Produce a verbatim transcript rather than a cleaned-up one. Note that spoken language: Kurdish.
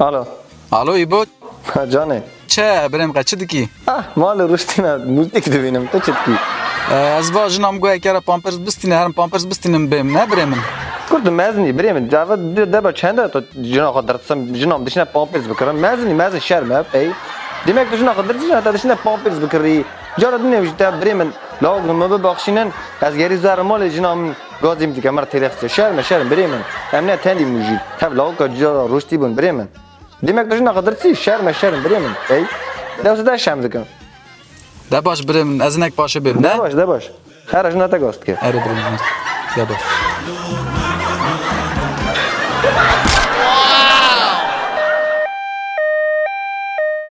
Alo. Alo, Îbo. Ha, canê. Çi, birêm, qe çi dikî? Ah, malê rûştîne, muzîk dibînim, tu çi dikî? E, ez va jina min got, eke re pampers bistîne, herim pampers bistînim bêm, ne birêm min? Kurdim, mezin î, birêm min. Cava de, deba çend e tu jina xwe dirtisem, jina min dişine pampers bikirin. Mezin î, mezin, şerm e, ey. Demek tu jina xwe dirtisî, jina te dişine pampers bikirî. Cara dinê ji te, birêm min, lawik min bibaxşînin, ez gerî zer malê jina min. Gazî min dike, mer têrê xiste. Şerm e, şerm, birê min. Em ne tendî bûn jî. Tev lawika cuda rûştî bûn, birê min. Demek tu jina xwe dirtî, şerm e, şerm, birê min. Ey. Dewse de şerm dikim. De baş, birê min, ez hinek paşê bêm, ne? De baş, de baş. Her jina te gaz dike. Erê, birê min, de baş.